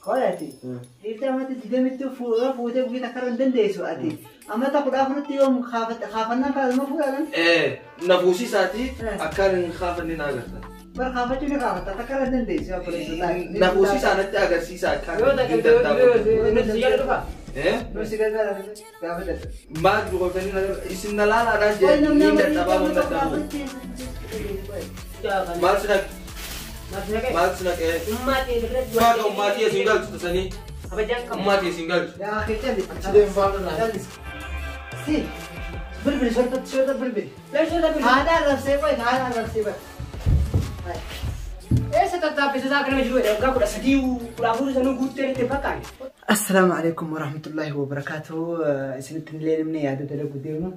Qoyati. Dhiirti amata digdamitti fuutee guyyaa takka irra hin dandeessu ati. Amata 14tti yoom kaafannaan kaasuma fuudhan? Na fuusisaati akkaan hin kaafanne na agartan. Bar kaafachuu ni kaafatta takka irra hin dandeessu obboleessa. Na fuusisaa natti agarsiisa akkaan Yoo hin takka danda'amu. nuti si jala dhufa. Nu si gargaara gaafa dadhabu. Maal gootanii na isin na laalaadhaan Qoy jee namni ni amata dadhabaa mun digdamii dadhabu. 14tti. Maal si naqe? Maal si naqe? Maal si naqe? Ummaatii biratti. Waaqa ummaatii isin galchu tasanii. Kabajaan qabu. Ummaatii isin galchu. Yaa kee calli. Achi deemu faana naa. Callis. Si. Bilbili shortatti shorta bilbili. Leeshoo taphii. Haadha arrabsee qoy haadha arrabsee bar. Eessa tattaaffisa isaa kana jiru waggaa 13 14 sanuu guuttee itti fakkaate. Assalaamu alaikum warahmatullahi wabarakatuh. Isinitti illee namni yaada dalagu deemu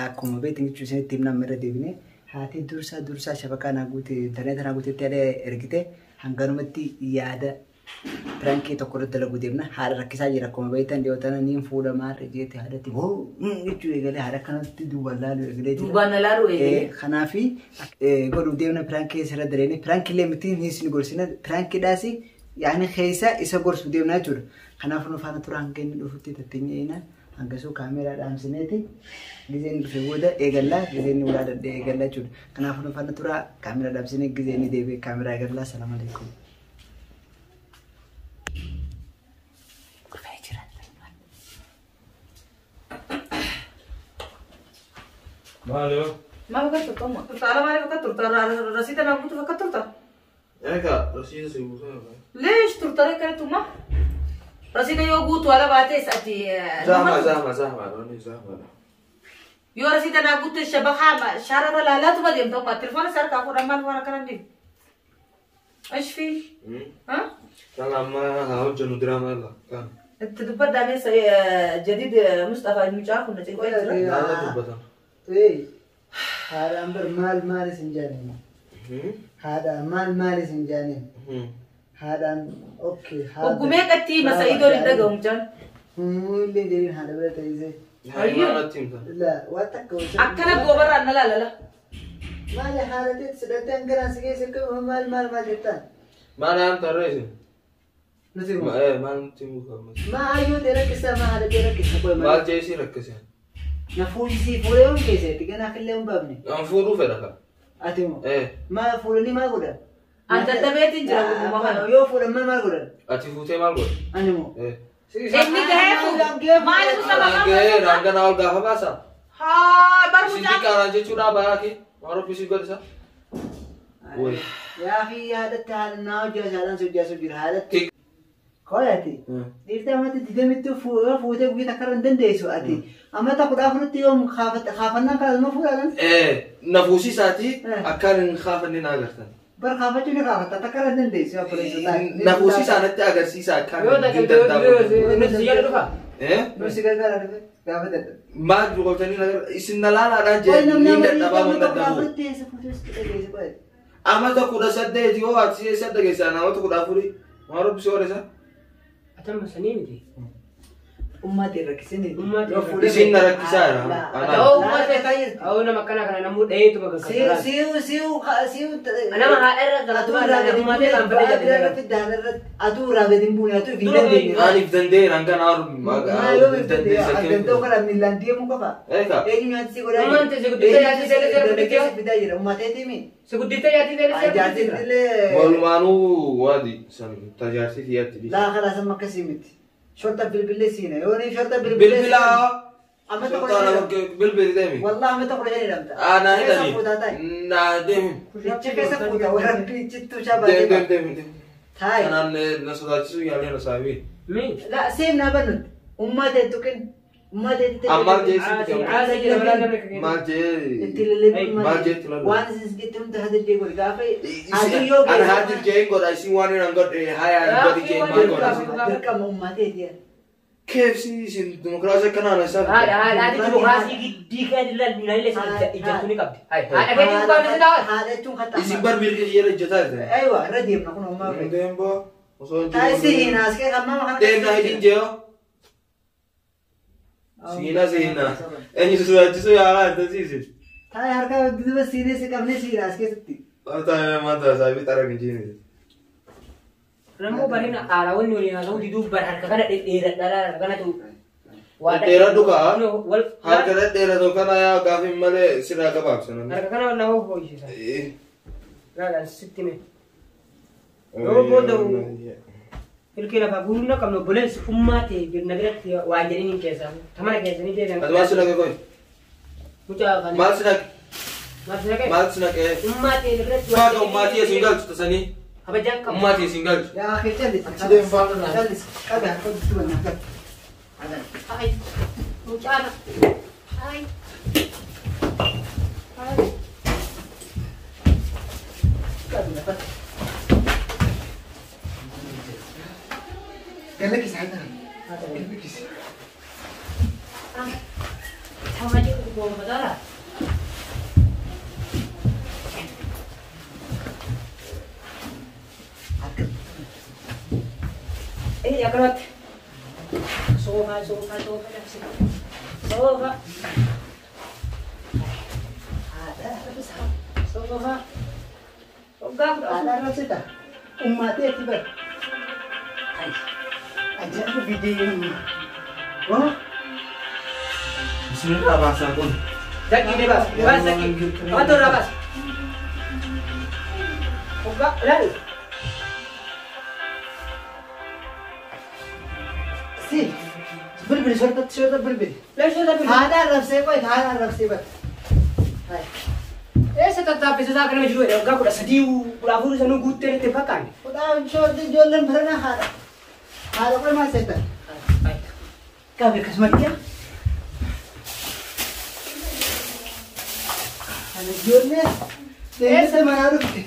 akkuma beektan jechuun isinitti himna amma irra deebine haati dursaa dursaa shabakaa naa guute intarneeta naa guutetti yaada ergite hanganumatti yaada pirankii tokko irratti dalagu deemna. Haadha rakkisaa jira akkuma beektan dhiyoo tana niin fuudha maarra jeete haadhatti hoo jechuu eegalee haadha akkanatti duubaan laaluu eegalee jira. Duubaan na laaluu eegalee. Kanaafi godhuu deemna pirankii isirra daleene pirankii illee miti ni isin gorsina pirankiidhaas yaani keessa isa gorsu deemna jechuudha. Kanaaf nu faana tura hanga inni dhufutti tatteenyeena hangasuu kaameeraa dhaamsineeti gizee inni dhufe booda eegallaa gizee inni ulaa dadhee eegallaa jechuudha. Kanaaf nu faana tura kaameeraa dhaamsinee gizee inni deebi'e kaameeraa eegallaa. Salaam alaikum. Dhufee jira. Maal yoo? Maal bakka turta umma? Turta ala maaliif bakka turta? Rasiida naa guutuu bakka turta? Egaa rasiida si guutuu. Leesh turta rekkanitti umma? Rasiida yoo guutuu ala baatees ati. Zahma zahma zahma dhonni zahma. Yoo rasiida naa guutuu shabakaa shaararra laalaatuma deemta umma. Telefoona isaa harkaa fuudhan maal waan akkana deemu? Ish fi? Kan amma haa hojjennu diraamaa irra. Kan. Itti dubbadhaa meessa jadiid Mustafaa mucaa kun na cinqee jira. Naannoo dubbatan. Haadhaan bar maal maal isin jaaniin? Haadha maal maal isin jaaniin? Haadhaan okay haadha. Oggumee qattii masaa'idoon hin dhaga'u mucaan. Illee jedhin haadha bira ta'isee. Maal natti himta? La waan takka hojjetu. Akkana goobarraan na laalala. Maali haala teetti sidhattee hanganaan si keessa akka maal maal maal jettaan? Maal aan tarree isin? Nuti moo? Maal nutti himuu qabna? Maa hayyoo ta'e rakkisaa maa haadha ta'e rakkisa qoy Maal maal? jee isin rakkise? Na fuushisii fuudhee yoom keessatti ganaa killee hin baafne. An fuudhuu fedha ka. Ati moo? Maa fuudhanii maal godhan? An dadhabeetiin jira gurguma kana. Yoo fuudhan maal maal godhan? Ati fuutee maal godhe? Ani moo? Inni gahee fuudhu. Maaliif Mustafaa An gahee hanganaa ol gaafa baasa. Haa bar Isin mucaan. xiqqaadhaan jechuudha bayaa kee. Waan rabbi si godhisa. Woy. Yaa fi haadhatti haadha naa hojjaa haadhaan si hojjaa jira haadhatti. Qoyati. Dhiirti amata digdamitti fuutee guyyaa takka irra hin dandeessu ati. Amata 14tti yoom kaafannaan kaasuma fuudhan? Na fuusisaati akkaan hin kaafanne na agartan. Bar kaafachuu ni kaafatta takka irra hin dandeessu obboleessa. Na fuusisaa natti agarsiisa akkaan Yoo hin takka danda'amu. nuti si jala dhufa. Nu si gargaara gaafa dadhabu. Maal gootanii na isin na laalaadhaan Qoy jee namni ni amata dadhabaa mun digdamii tokko dadhabu. afuritti eessa fuutee si dhageesse qoy. Amata 18 yoo ati eessa dhageesse amata 14 waan rabbi si godhisa. Atamma sanii miti. Ummati rakkisini. Ummati Yoo fuudhee Isin na rakkisaa jira. Ta'uu Laa Ta'uu nama akkana kana namuu dhayeetuma Siu gaggaasaa. siu siu siu. Nama haadha irra galatu Atuu irraa gadi uummatee kan fedhe buune jedhe. irratti irratti atuu irraa gadi hin buune atuu hin Dura dandeenye. Maaliif danda'e hanganaa Maa yoo hin dandeenye danda'u kana miilaan deemuu qofa. Eega. Eenyu nyaati si godhaa Uummanni si guddisee yaadii seera seera guddisee. Dargaggeessa fidaa jira. Uummateetii mi? Si guddistee yaadii seera seera Jaartiin guddistee. illee. Walumaanuu waadi san tajaajilti xiyyaatti dhiisa. Laa kalaas amma akkasii miti. Shorta bilbilee siina. Yoo ni shorta bilbilee. Bilbila. Amata 15. Bilbili deemi. Wallah amata 15 jedhamta. Aa naa Keessa hidhani. fuutaa taa'e. Naa deemi. Ichi keessa fuutaa warabbii ichittuu Deem shabaatee. deem deem deem. Taa'e. Kanaan na sodaachisuu yaalee na saabii. Mi. La seem naa bannutti. Ummata tuqin. Ummata itti. Ammaal jee si Haasa jira balaa namni kakee. Maal jee. Itti lallabbii Maal jee itti lallabbii? Waan isin jetti hunda hadirjee godhi gaafa aduu yoo Ana hadir jee godha isin waan hin godhe haya hin godhi jee maal godha isin. Dirqama ummateeti. KFC isin dimokiraasii akkanaa na isaa. Haadha haadha haati dimokiraasii giddii kan ilaalle ijjattuu ni qabdi. Haadha keetii dhugaa miti ta'a. Haadha jechuun kan Isin bar mirga ishee ejjataa jirtan. Aywa irra deemna kun ammaa. Deem boo. Osoo hin Taa'isi hin askee kan mama kana. Deemna hidhin jee. Siina siina. Eenyu sodaachisuu yaalaa hin tasiisin. Taa'ee harka duuba siinee si qabnee siin as keessatti. Taa'ee maanta saabii xara hin jiini. Nammoo barina haala wanni waliin haasa'u diduu bar harka kana dhedheeradha harka kanatu. Dhedheeradhu kaa. Harka dhedheeratu kana yaa gaafin malee sirraa gabaabsa namni. Harka kana nama hoo'isiisa. Laalaan sitti mee. Yoo booda ilkee lafaa guuruun na qabnu obboleessi ummaa ta'e na biratti waan jedhaniin hin keessaa. Tamana keessanii deebi'an. Ati maal si naqe qoy? Mucaa kana. Maal si naqe? Maal si naqe? Maal si naqe? Ummaa ta'e na biratti Waaqa ummaatii isin galchu tasanii. Kabajaan qabu. Ummaatii isin galchu. Yaa akhi callis. Achi deem faana naa. Callis. Qabi harka hojjetu banaa qabi. Ay, mucaa na. Ay. Ay. Qabi lafatti. Galakkisi haadha. Galakkisi. Sama jedhu goomataadha. Harka. Akkanumatti. Soofaa, soofaa, soofaa dabsita. Soofaa. Haadha. Soofaa. Waggaa 14. Haadha arrabsita. Ummaatee itti bar. Ajaa'iba biddeeyyoon. Waa. Isinirraa baasaa kun. Zakki mee baas. Baas zakki. Qabatoo irraa baas. Waggaa ilaali. Si. Bilbili shortatti shorta bilbili. Leeshoo bilbili. Haadha arrabsee qoy haadha arrabsee bar. Eessa tattaaffisa isaa kana jiru waggaa 13 14 sanuu guuttee itti fakkaanne. Kudhaa shorti ijoolleen barana haadha. Haadha qoy maal seetan? Qabi akkasumatti yaa. Ani ijoollee deemsa manaa dhufte.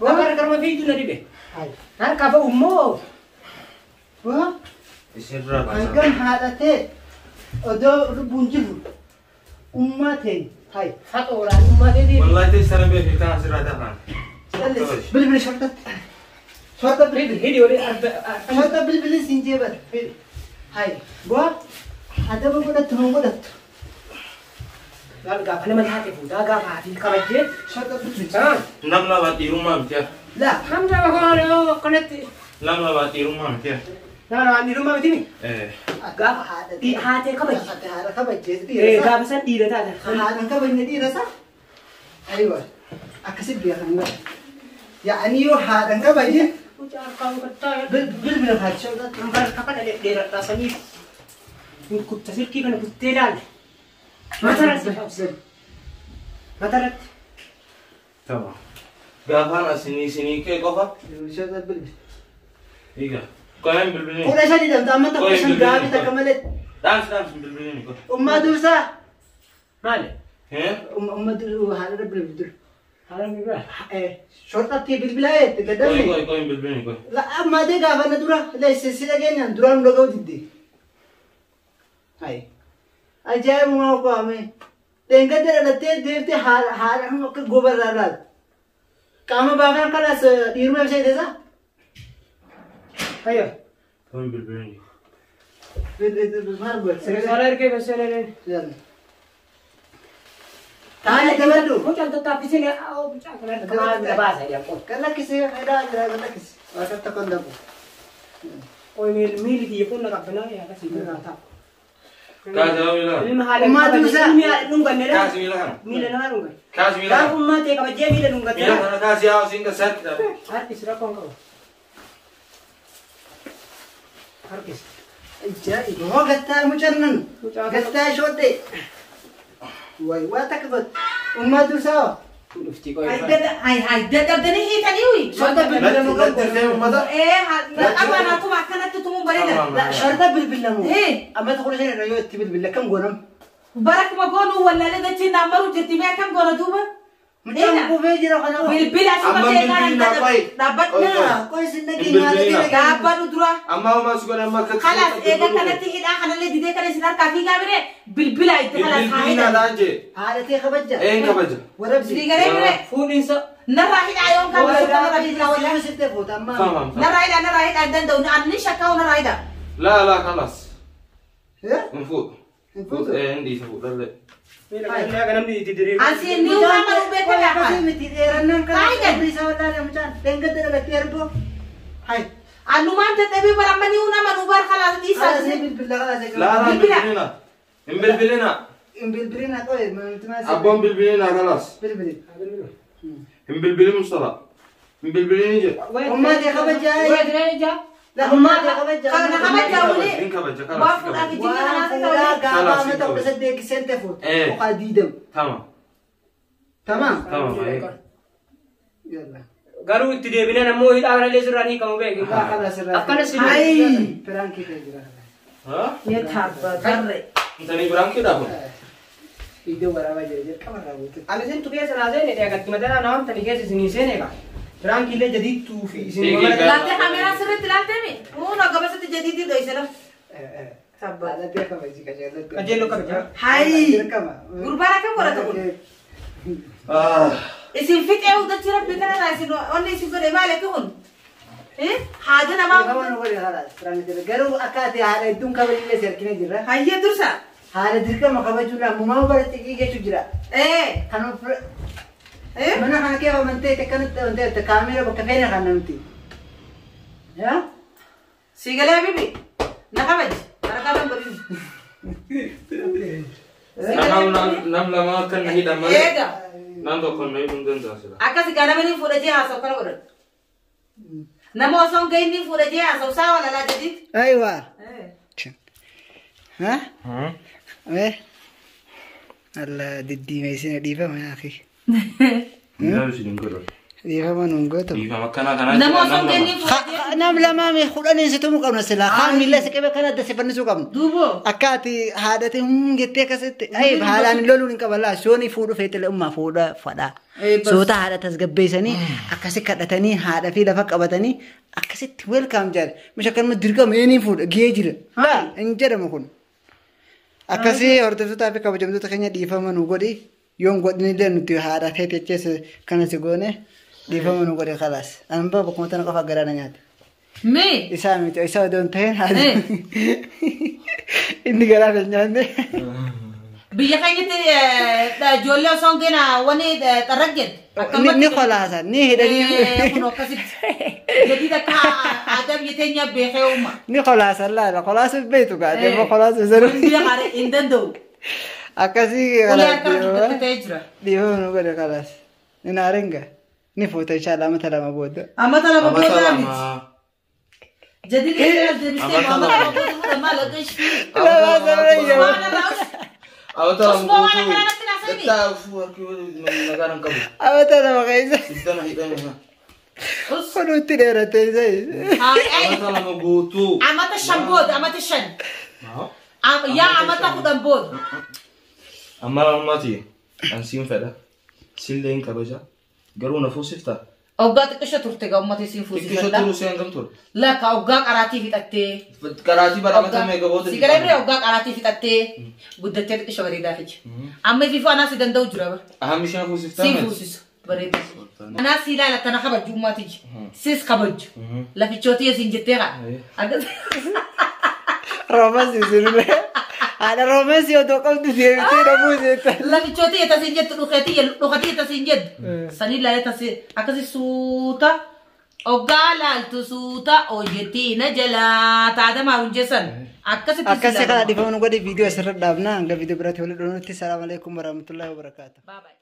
Waan harka fiitu na dhibe. Harka ba'u immoo. Waa. Isinirraa baasaa. Hangam haadhatee odoo lubbuun jiru ummaa ta'e hay. Faxooraan ummaa ta'e. Wallahi teessana beeku kan asirraa ta'an. Callis bilbili shortatti. Shorta bilbili. Hidhi olii arba. Shorta bilbili siin jeebar. Hay. Waa adaba godhattu moo godhattu. Laal gaafa nama taate fuutaa gaafa haati kabajjee. Shorta bilbili. Namni lama dhiirummaa miti. Laa. Hamza bakka akkanatti. Namni lama dhiirummaa miti. Nama lama dhiirummaa miti mi? Gaafa haadha Haatee kabajje. Haadha kabajjee dhiira isaa. Gaafa san dhiira taate. Haadhan kabajne dhiira isaa. Aywa. Akkasitti beekan bara. Yaa'anii yoo haadhan kabajne Mucaa harkaa mukattaa. bilbila haati shortatti. Harka kana dheeradhaa saniif. Kutta silkii kana kuttee ilaalle. Matarratti. Matarratti. Tamam. Gaafaan asinii isinii kee qofa. Shorta bilbili. Egaa. Qoyaan bilbilini. 15 damta amma tokko shan gaabii takka malee. Dhaamsi dhaamsi bilbilini qofa. Ummaa dursaa. Maali? Umma dur haadha bilbili dur. Haala bilbilaa. Shortatti bilbilaa jette Qoy gadamne. qoy qoy bilbilini qoy. La ammaa ta'e gaafanna dura leesse si dhageenyaan duraan nu dhaga'u didde. Hayi. Ajaa'ibumaa qaame. Dheengadda dhalattee deeftee haadha haadha akka gobarraa laatu. Qaama baafaan kanaas dhiiruma ibsa ittisaa. Hayyo. Qoy bilbilini. Maal godhe? Saala ergee basseelee. Taa'ee daballu. Mucaan tattaaffisee mucaa kana harka maal baasa jedhan. Kan lakkisee fedhaa jira kan lakkise. Waan takka hin dhabu. Qoy miilli kiyya kun na qabbanaa yaa kasii irraa taa'u. Kaasi miila kana. Ilmi haala Ummaa dursaa. Ilmi haala dhunganne dha. Kaasi miila kana. Miila namaa dhunganne. Kaasi miila Gaafa kana. ummaa ta'e kabajjee miila dhungatte. Miila kana kaasi yaa isin gasaatti dhabe. Harkisi rakkoon qabu. Harkisi. Ajaa'iba! Hoo gattaa mucaan nan. Gattaa shoodhee. Wayi waa takka godhe. Ummaa dursaa hoo. Dhufti qoy. Dadhabdanii hiitanii uyi. Shorta bilbilamu Latti latti uummata. Qabaan tuma akkanatti tumuun bareeda. Shorta bilbilamu. Hee. Amma 15 irra yoo itti bilbila kam goonam? Bara kuma goonuu wallaalee dachiin naan maruu jirti mee akkam goona duuba? Mucaan kufee jira kana. Bilbila asuma Amma ta'e kanaan bilbilli naa qoy. dhaabbadhu. Naa qoy sin dhageenye haala Bilbilli ta'e. Dhaabbadhu dura. Amma homaa si godhe amma akkatti. Kalaas eega kanatti hidhaa kanallee didee kana isin harkaa fiigaa biree bilbila itti kalaas haa Bilbilli hidhan. naa jee. Haadha ta'e kabajja. Een kabaja. Warabsi. Sii garee biree Fuudhinsa. narraa hidhaa yoon kaan bisu kanarraa bilbilaa wallaahi. Sitte fuuta amma. Tamam. Narraa hidhaa narraa hidhaa hin danda'u anni shakkaa'u narraa hidhaa. La la kalas. Eh? Hin fuudhu. Hin fuutu? Een dhiisa fuudhallee. Miila kana namni itti diriiru. Ansi inni waan maruu beekame Akkasii afaan. miti dheerannaan kana Faayidan. umrii isaa wallaalee mucaan dheengadda dhalattee arboo. Hai. Anumaan dadhabee baramanii nama nu bar kalaas dhiisaa. Laa laa bilbilina. Hin bilbilina. Hin bilbilina qoye maamiltumaa. Abboon bilbilina kalaas. Bilbili. Hin bilbilin Mustafa. Hin bilbilini jedhe. Ummaa kee kabajaa. La Ummaa kee kabajaa. Kana kabajaa wali. Hin kabaja Waa kalaas. fuudhaa fi jinya Waan kanaas fuudhaa ta'u. gaafa amata 18 seente fuute. Eh. Okaa diidam. Tamam. Tamaam. Tamam. Ayi. Yalla. Garuu itti deebinaan ammoo hidhaa kanallee sirraa ni hiikamu beeki. Waa kana sirraa. Akkana si Ayi. Piraankii ta'e jira. Ha? Ni taabba barre. Intani biraan kee dhaabu. Iddoo waraabaa jira jalqaba irraa guutuu. Ani isin keessa naa seene dhagatti mataa naa amtani keessa isinii seene kaa. Piraankiilee jadiittuu fi isin Eegi, mamala. Laattee kaameeraa sirriitti laaltee mi? Nuun akkamitti jadiitii dho'ise lafa. Tabba. Haadha kabaji qajeelatti. Qajeeloo kabaja. Hayi. Dirqama. Gurbaan akkam godhata kun? Ah. Isin fixee huddachi rabbi kana isin onni isin godhe maal akka kun? Haada Dhiifama namaa. nu godhe haadha. Piraankii jira. Garuu akka ati haadha hedduun kabajillee si harkina jirra. Hayyee dursa. Haadha dirqama kabajuun ammumaa bara xiqqii jechuu jira. Kanuma mana kana kee amantee akkanatti amantee kaameera bakka feene kan namti. Yaa? Si galee bibi. Na kabaji. Harkaa kan godhin. Nam nam lama akka na hidhan malee. Eega. Nam tokko na hidhuu hin danda'u sila. Akkas gaa nama ni fuudha jee haasa'u kana godhan. Nama osoo hin gahin ni fuudha jee haasa'u saa walalaa jadiit. Aywa. Ha? Eh? Allah diddiimeessina dhiifama yaa akhi. Hin isin godhu. Dhiifama nuun gootu. Dhiifama akkanaa kanaa. Nama osoo hin gahin ni fuudha jee. Nam lamaa mee kudhaniin si tumuu qabna silaa. Kaan miila si qabe kan adda si fannisuu qabna. Duuboo. Akka ati haadhate jettee akkasitti ayib haalaan hin loluun hin qaban laa sooni fuudhu feetile ummaa fuudha fadhaa. Soota haadha tasgabbeessanii akkasi kadhatanii haadha fi lafa qabatanii akkasitti welkaam jedha. Misha akkanuma dirqama eenyuun fuudha gahee jira. Laa hin jedhamu kun. Akkasii hordoftootaa fi kabajamtoota keenya dhiifama nu godhi. Yoon godhinillee nuti haadha feete jechees kana si goone dhiifama nu godhi khalaas. Anbaa bakkuma tana qofa garaa na nyaate. Mee. Isaa miti isaa odoo hin ta'in haadha. Inni garaa na nyaanne. Biyya keenyatti ijoollee osoo hin gahin wani xarrag jette. Ni kolaasa ni hidhanii. Kun akkasitti. Jadiid akka aadaa biyya teenyaa beekee uuma. Ni kolaasa laala kolaasa beektu gaa deema kolaasa saruu. Biyya qaare hin danda'u. Akkasii Ulee akka guddatte ta'ee jira. Dhiifama nu godhe khalaas. Ni naarenga. Ni fuuta inshallah amata lama booda. Amata lama Amata booda lama. miti. Jadiid deebistee Amata amata lama. lama booda fuudha maal akka ishee. Lama sarara ijaa. Amata lama Osmoo waan guutuu. akkanaa natti naasanii. Gattaa fuu harki nagaan hin qabu. Amata lama keessa. Siddana hidhame. Kun nutti dheerate isa. Amata lama guutuu. Amata shan booda amata shan. Yaa amata 10 booda. Amma ammaati an siin fedha. Sillee hin kabaja. Garuu na fuusifta. Oggaa xiqqisho turte gaa uummata isiin Xiqqisho fuusifadha. turuu si hangam ture? Lakka oggaa qaraatii fixattee. Qaraatii bara amata meeqa booda? Si galee bira oggaa qaraatii fixattee guddattee xiqqisho bareedaa fiji. Amma ifiifuu anaa si danda'u jira bara. Aham ishee na fuusiftaa? Si fuusisu bareedaa. Anaa si ilaala tana kabaju uummati Sis kabaju. Lafichootii isiin jettee kaa. Roomansi isinillee. Haadha roomansi odoo qabdu deebitee dhabuu iseetta. Lafichootii tasiin jettu dhukatii tasiin jettu. Sanii ilaalee tasiin akkasi suuta. Oggaa laaltu suuta hojjetii na jalaa taadamaa hunjeessan. Akkasitti Akkasii kana dhiifama nu godhe viidiyoo asirra dhaabna hanga viidiyoo biraatti waliin dhufnutti. Salaamu alaikum warahmatullahi wabarakaatuh. Bye bye.